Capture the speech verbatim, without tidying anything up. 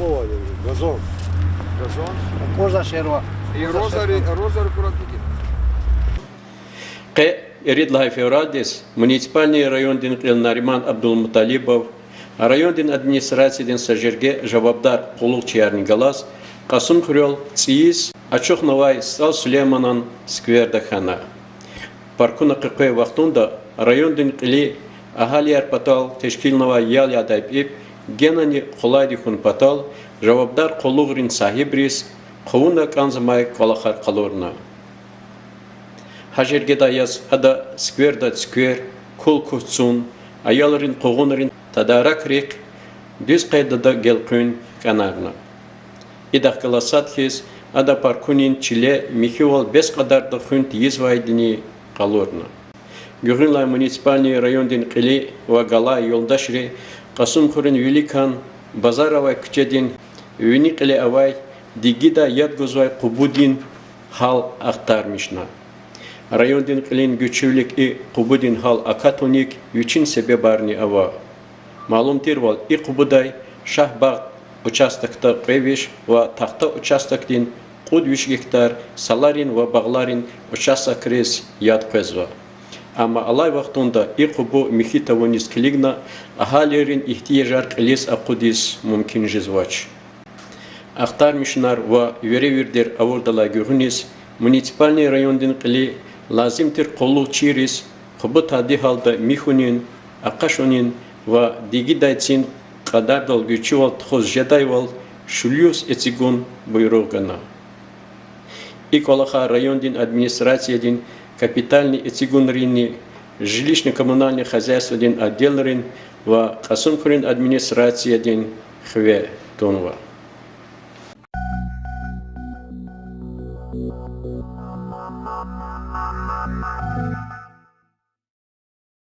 Газон. Газон. Курза шерва. И розари, розари курат дики. Къе ирид лагьай февралдиз муниципальный райондин кьил Нариман Абдулмуталибов райондин администрациядин са жерге жавабдар къуллугъчиярни галаз Кьасумхуьрел цӀийиз ачухнавай СтӀал Сулейманан скверда хьана. Паркуна къекъвей вахтунда райондин кьили агьалияр патал тешкилнавай ял ядай пӀипӀ генани къулайди хьун патал жавабдар къуллугърин сагьибриз хъувуна кӀанзамай кӀвалахар къалурна. Гьа жергедай яз ада скверда цуьквер, кул-кугь цун, аялрин къугъунрин тадаракрихъ дуьз къайдада гелкъуьн кӀанарна. Идахъ галаз сад хьиз ада паркунин чиле михьивал бес кьадарда хуьн тийизвайдини къалурна. Гуьгъуьнлай муниципальный райондин кьили ва галай юлдашри Кьасумхуьруьн виликан базар авай куьчедин вини кьиле авай дигидай яд гузвай къубудин гьал ахтармишна. Райондин кьилин гуьчуьвилик и къубудин гьал акатунин вичин себебарни ава. Малум тирвал, и къубудай Шагьбагъ участокда кьве виш ва Тахта участокдин кьуд виш гектар саларин ва багъларин участокриз яд къвезва. Амма алай вахтунда и къубу михьи тавуниз килигна, агьалийрин игьтияжар кьилиз акъудиз мумкин жезвач. Ахтармишунар ва веревирдер авурдалай гуьгъуьниз муниципальный райондин кьили лазим тир къуллугъчийриз къубу тади гьалда михьунин, акъашунин ва дигидай цин кьадардал гуьчуьвал тухуз жедайвал шуьлуьз эцигун буйругъ гана. И кӀвалахар райондин администрациядин капитальный эцигунринни жилищно-коммунальный хозяйстводин отделрин ва Кьасумхуьруьн администрациядин хиве тунва.